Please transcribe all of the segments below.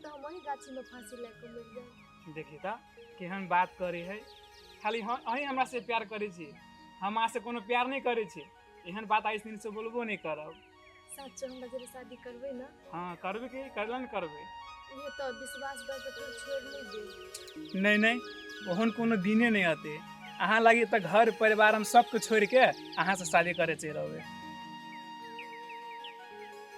तऽ हम वही गाछीमे फाँसी लए कऽ मरि जायब। देखी तऽ केहन बात करै है, खाली हम अहीं हमरा से प्यार करै छी, हम अहाँ से कोनो प्यार नहि करै छी। एहन बात आइ दिन से बोलबो नहि करब। सच हमरा जरे शादी करबै ना? हाँ करबै कि करला नहि करबै? ये तो विश्वास दऽ के फेर छोड़ नहीं देब। नहीं नहीं, ओहन कोनो दिने नहीं आते। अहाँ लागी तऽ घर परिवार हम सबके छोड़ के अहाँ से शादी करे चलि रहबै।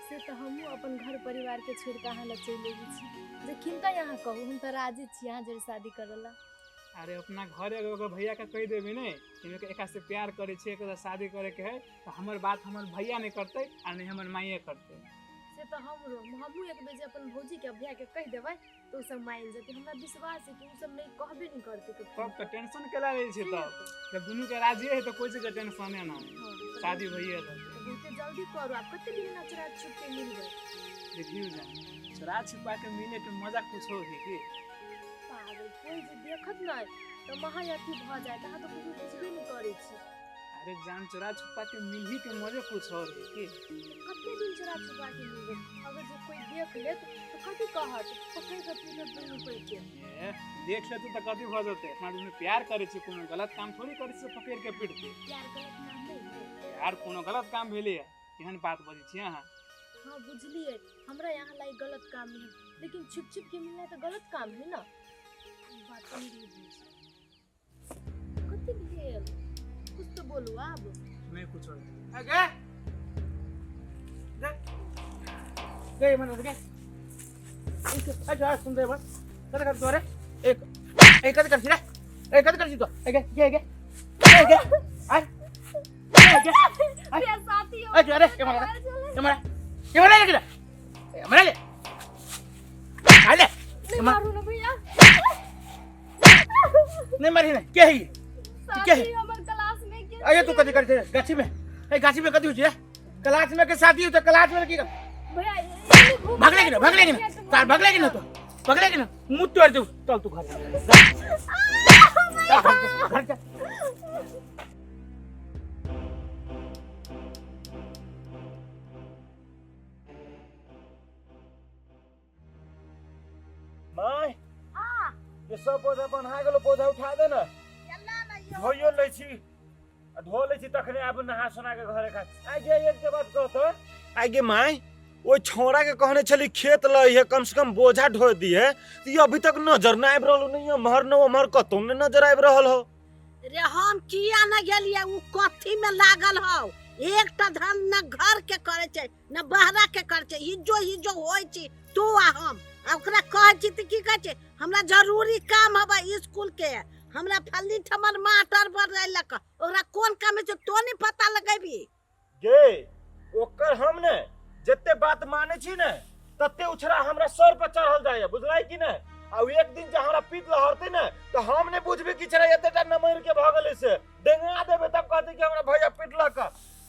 से तऽ हमहूँ अपन घर परिवार के छोड़ के अहाँ लग चलि अबै छी। जखन तऽ अहाँ कहू हम तऽ राजी छी अहाँ जरे शादी करऽ ला। अरे अपना घर एगो भैया के कहि देबै ने कि एकरा से प्यार करै छियै, एकरा शादी करे के है, तऽ हमर बात हमर भैया नहि करतै आ नहि हमर माइए करतै। से तऽ हमरो, हमहूँ एक बेर जे अपन भौजी के भैया के कहि देबै तऽ ओ सब मानि जेतै। हमरा विश्वास है कि ओ सब नहि कहबे नहि करतै कखनो। तब तऽ टेंशन केला रहै छै। तब जब दुनू के राजी है तऽ कोइ चीज के टेंशने ना है, शादी भइए जेतै। बहुते जल्दी करू, आब कते दिन एना चोरा छुप के मिलबै? देखियौ जान, चोरा छुपा के मिले के मजा कुछ हो है की? पागल, कोइ जे देखत नहि तऽ महा अथी भऽ जायत, अहाँ तऽ कुछो बुझबे नहि करै छी। अरे जान, चोरा छुपा के मिलही के मजे कुछ और है की? कते दिन चोरा छुपा के मिलबै? अगर जे कोइ देख लेत तऽ कथी कहत? पकड़ि कऽ पीटत दुनू कोइ के। ए, देख लेतै तऽ कथी भऽ जेतै? अपना दुनू प्यार करै छी, कोनो गलत काम थोड़ी करै छी पकड़ि के पीटतै। प्यार गलत काम नहि है। प्यार कोनो गलत काम भेलैया? केहन बात बजै छी अहाँ? हाँ बुझलियै, हमरा यहाँ लागि गलत काम नहीं है, लेकिन छुप छुप के मिलना तऽ गलत काम है ना। बात नहीं बुझ। कथी भेल? कुछ तो बोलू आब। नहीं कुछ और। अगे दे दे मन अगे अच्छा सुन दे बस कत कर तोरे एक एक कत कर छी रे, एक कत कर छी तो अगे के अगे अगे आ अगे भैया साथी हो। अच्छा अरे के मारा के मारा के मारा ले के मारा ले आ ले नहीं मारू ना भैया। नहीं मारी नहीं के है के साथी हमर क्लास में के। अरे तू कथी करै छै गाछी में? ए गाछी में कथी होइ छै? क्लास में के साथी हो त क्लास में की भैया एने घूम भगले कि ना, भगले कि ना तार, भगले कि ना तो भगले कि ना मुंह तोड़ दू। चल तू घर जा, घर जा। My ये सब पौधा बन्हा गेलो, पौधा उठा दे ना। धोइयो लै छी आ धो लै छी तखने आब नहा सोना के घरे खा। आइ गे एक के बात कहतो, आइ गे my ओइ छौड़ा के कहने छली खेत लई है, कम से कम बोझा ढो दिए, त ई अभी तक नजर ना आबि रहल, नहीं एम्हर न ओम्हर कतौ ने नजर आबि रहल हो। रे हम किया न गेलियै? उ कथी में लागल हौ? एकटा धन न घर के करे छै न बहरा के करे छै, हिजो हिजो होइ छी तू आ हम। आ ओकरा कहै छी तऽ की कहै छै? हमरा जरूरी काम हबै स्कूल के, हमरा फल्ली ठमन मास्टर बदलक। ओकरा कोन काम छै तो नहीं पता लगेबी? गे ओकर हम ने जते बात माने छी ने तते उछरा हमरा सर पर चढ़ल जाय, बुझलाई कि ने? आ एक दिन जे हमरा पीत लहरते ने तो हम ने बुझबे कि छरा एतेटा नमर के भऽ गेलै से डेंगा देबे, तब कहते कि हमरा भैया पिटलक,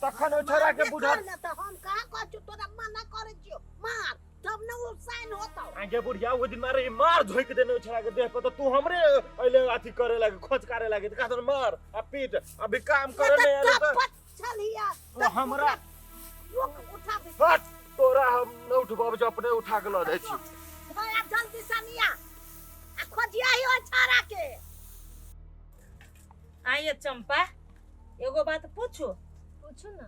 तखन ओ छरा के बुझल ने। तऽ हम कहाँ कहै छियौ तोरा मना करै छियौ मार तब ने ओ साइन होतौ। आगे बुढ़िया ओ दिन मारे मार झोंक देने ओ छरा के देह पर, तो तू हमरे अइले अथी करे लागे, खोचकारे लागे, त कहत मार आ पीट, अभी काम करे नहीं आले त चलिया तो हमरा रुक उठा दे। हट तोरा हम न उठबाब, जो अपने उठा के ल जाइ छी। भैया जल्दी सनिया आ खोजिया ही ओ छाड़ा के। आइए चंपा, एगो बात पूछू? पूछू ना।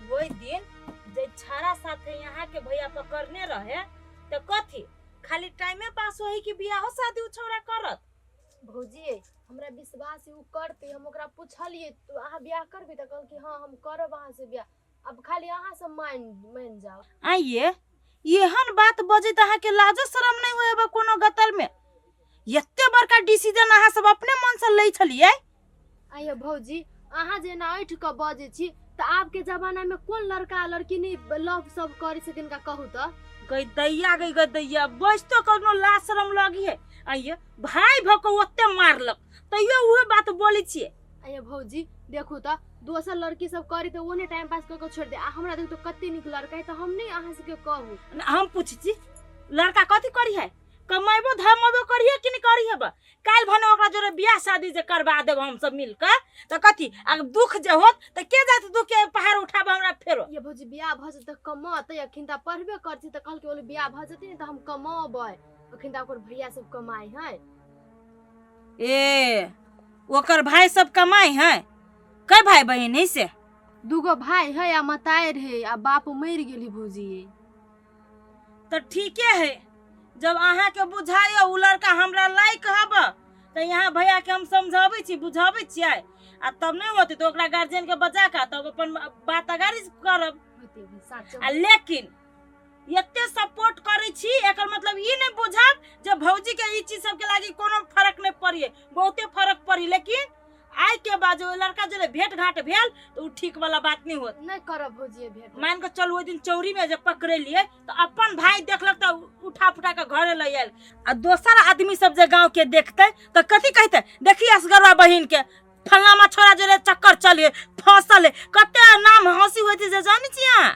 वही दिन जे छाड़ा साथे यहाँ के भैया पकड़ने रहे तो कथी खाली टाइमे पास होई कि बियाहो शादी उ छौड़ा करत? भौजी हमरा विश्वास है उ करते। हम ओकरा पूछलिए तू अहाँ बियाह करबी? तऽ कहल कि हाँ हम करब अहाँ से बियाह, अब खाली अहाँ सब मान मान जाओ। आइए एहन बात बजै तऽ अहाँके लाजो शरम नहि होएबा कोनो गतर में? एते बड़का डिसीजन अहाँ सब अपने मन से लै छलियै? आइए भौजी अहाँ जेना ऐठ कऽ बजै छी तऽ आबके जमाना में कोन लड़का लड़की नहीं लव सब करै छै तिनका कहू तऽ? गई दैया गई गई दैया बजतो कोनो लाज शरम लगी है? आइए भाई भऽ कऽ ओते मारलक तैयो उहे बात बोलै छियै। आइए भौजी देखू तऽ दोसर लड़की सब करी तऽ ओने टाइम पास कऽ के छोड़ि दे, आ हमरा देखू तऽ कते नीक लड़का है तऽ हम नहीं अहाँ सबके कहू। हम पूछै छी लड़का कथी करी है? कमेबो धमेबो करिहे कि नहि करिहे बा? काल्हि भने ओकरा जोरे बियाह शादी जे करबा देब हम सब मिल के तऽ कथी आ दुख जे होत तऽ के जात दुख के पहाड़ उठाबऽ हमरा फेरो? ये भौजी बियाह भऽ जेतै तऽ कमतै, अखन तऽ पढ़बे करै छै तऽ कहलकै बोले बियाह भऽ जेतै ने तऽ हम कमेबै, अखन तऽ ओकर भैया सब कमाइ है। ए ओकर भाई सब कमाइ है? कै भाई बहिन है से? दूगो भाई है आ मतारि है आ बाप मरि गेली भौजी। तऽ ठीके है, जब अहाँके बुझाइयो उ लड़का हमरा लायक हब तऽ यहाँ भैया के हम समझाबै छी बुझाबै छियै, आ तब नहि होतै तऽ ओकरा गार्जियन के बजा कऽ तब अपन बात अगाड़ी करब। होते भी साचो। आ लेकिन एते सपोर्ट करै छी एकर मतलब ई नहि बुझब जे भौजी के ई चीज सबके लागी कोनो फर्क नहि पड़िए, बहुते फर्क पड़ी, लेकिन आइ के बाद जे ओहि लड़का जोरे भेंट घाट भेल तऽ उ ठीक वाला बात नहि होत। नहि करब भौजी भेंट। मान के चलू ओहि दिन चौरी में जे पकड़ेलियै तऽ अपन भाई देखलक तऽ उठा पुठा के घरे लऽ आयल, आ दोसर आदमी सब जे गाँव के देखतै तऽ कथी कहतै, देखी असगरवा बहिन के फलामा छोरा जोरे चक्कर चले फंसल है, कते नाम हंसी होइत जे जानै छी अहाँ?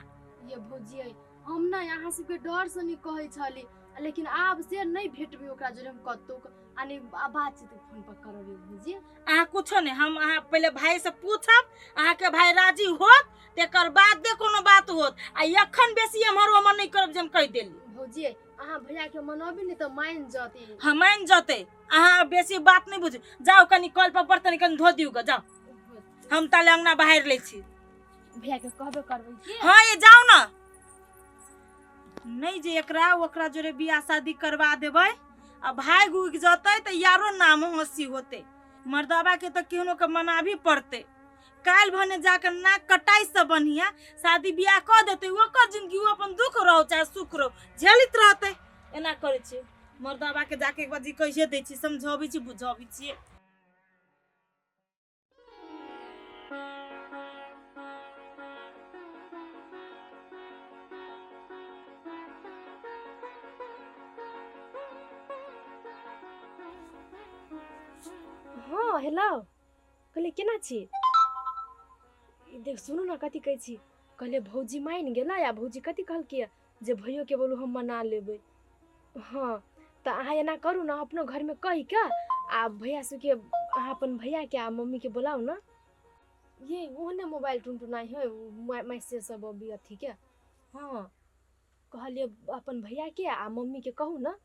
ये भौजी हम ना यहाँ सबके डर से नहीं कहै छली, लेकिन आब से नहीं भेटबै ओकरा जोरे हम कतौ आ नहि बातचीत फोन पर करबै भौजी। अहाँ कुछो नहीं, हम अहाँ पहिले भाई से पूछब, अहाँके भाई राजी होत तेकर बादे कोनो बात होत, आ एखन बेसी एम्हर ओम्हर नहीं करब जे हम कहि देली। भौजी अहाँ भैया के मनबी नहीं तऽ मानि जतै। हाँ मानि जतै, अहाँ बेसी बात नहीं बुझू, जाउ कनि कल पर बर्तन कनि धो दियौ ग, जाउ हम ताले अंगना बाहर लै छी। भैया के कहबे करबै की? हाँ ये जाउ ना, नहीं जे एकरा ओकरा जोरे बियाह शादी करवा देबै आ भाग उगि जतै तऽ यारो नाम हंसी होतै, मर्दाबा के तऽ केहनो के मनाबी पड़तै, काल्हि भने जाके नाक कटाइ से बढ़िया शादी बियाह कऽ देतै, ओकर जिंदगी ओ अपन दुख रहो चाहे सुख रहो झेलित रहतै। एना करै छियै मर्दाबा के जाके एक बार जी कहिए दै छी, समझाबै छी बुझाबै छियै। हाँ हेलो, कहले केना छी? देख सुनू ना कथी कहै छी, कहले भौजी मानि गेलै आ भौजी कथी कहलकै जे भैयो के बोलू हम मना लेबै। हाँ तऽ अहाँ एना करू ना अपनो घरमे कहि के आ भैया सबके अहाँ अपन भैया के आ मम्मी के बोलाउ ना। ये ओहने मोबाइल टुनटुनाइ है मैसेज सब अभी अथी के। हाँ कहलियै अपन भैया के आ मम्मी के कहू ना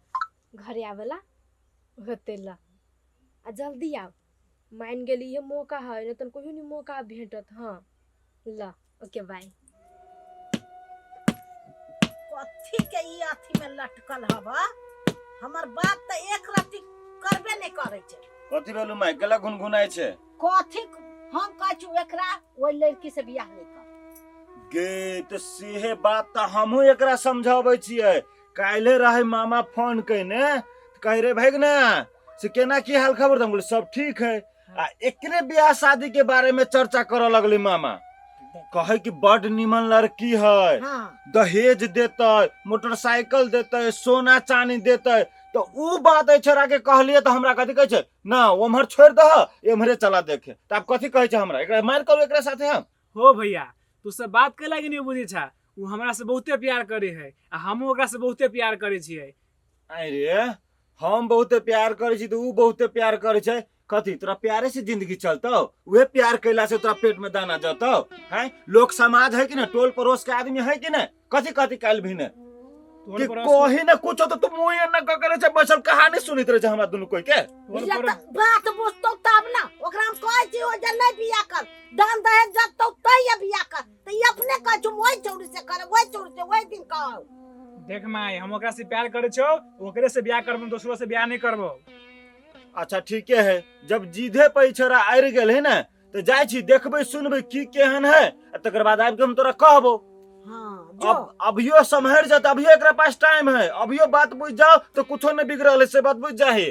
घरे आबेला होतै ला, आ जल्दी आउ, मानि गेली इहे मौका है नहीं तऽ कहियो नहीं मौका भेटत। हाँ ल ओके बाय। कथी के ई अथी में लटकल हब, हमर बात तऽ एक रत्ती करबे नहीं करै छै। कथी भेलू माय गला गुनगुनाइ छै? कथी हम कहै छी एकरा ओहि लड़की से बियाह नहीं कर। गे तऽ सेहे बात तऽ हमहूँ एकरा समझाबै छियै। काल्हि रहै मामा फोन कयने, कहै रे भागना से केना की हाल खबर, तऽ हम बोले सब ठीक है, आ एकरे बियाह शादी के बारे में चर्चा करऽ लगली मामा, कहे कि बड निमन लड़की है, हाँ। दहेज देतै, मोटरसाइकिल देतै, सोना चानी देतै, तऽ उ बात एहि छोरा के कहलियै तऽ हमरा कथी कहै छै ना ओम्हर छोड़ि दह एम्हरे चला देखे, तऽ आब कथी कहै छै हमरा, एकरा मारि करू एकरा साथे हम? हो भैया तू सब बात के लागी नहीं बुझै छा, उ हमरा से बहुते प्यार करे है आ हमहूँ ओकरा से बहुते प्यार करे छियै। अरे हम बहुते प्यार करै छी तऽ उ बहुते प्यार करै छै, कथी तोरा प्यारे से जिंदगी चलतौ? उहे प्यार कैला से तोरा पेट में दाना जतौ? हैं लोक समाज है कि ना, टोल पड़ोस के आदमी है कि ना, कथी कथी काल्हि भी ने कि कही ना कुछो तो तू मुँह एना कऽ के रहै छै बैसल, कहानी सुनैत रहै छै हमरा दुनू कोई के। बात बुझतौ तब ना, ओकरा हम कहै छी ओ जे नहीं बियाह कर, दान दहेज जतौ तैये बियाह कर, तऽ ई अपने कहै छै ओहि चौरी से कर, ओहि चौरी से ओहि दिन कहौ। देख माय हम ओकरा से प्यार करै छौ, ओकरे से बियाह करबो, दोसरो से बियाह नहीं करबो। अच्छा ठीके है, जब जीधे पे छोरा आरि गेल है ना तऽ जाइ छी देखबै सुनबै की केहन है, आ तकर बाद आबि के हम तोरा कहबो। हाँ, अब अभियो सम्हरि जात, अभियो एकरा पास टाइम है, अभियो बात बुझ जाओ तो कुछो नहीं बिगड़ल है, से बात बुझ जाहे।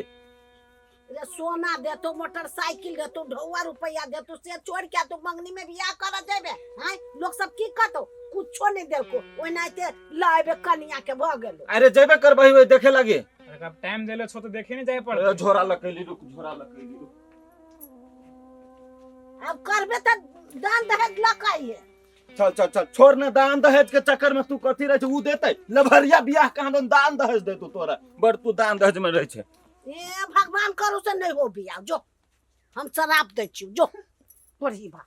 रे सोना देतो, मोटरसाइकिल देतो, ढौआ रुपया देतो, से छोड़ के तू मंगनी में बियाह कर जेबे? हैं लोग सब की कहतो, कुछो नहीं देलको, ओनाहिते लाबे कनिया के भ गेलो। अरे जेबे करबही ओइ देखे लागी। अरे अब टाइम देले छो तो देखे नहीं जाए पड़ते। झोरा लकैली रुक, झोरा लकैली रुक। अब करबे त दान दहेज लकाइए। चल चल चल, छोड़ ना दान दहेज के चक्कर में। तू कथी रहे छै उ देतै लभरिया बियाह कहाँ दन दान दहेज देतौ तोरा, बड़ तू दान दहेज में रहे छै। ए भगवान करू से नहीं हो बियाह, जो हम शराब दै छियौ, जो तोरी बा।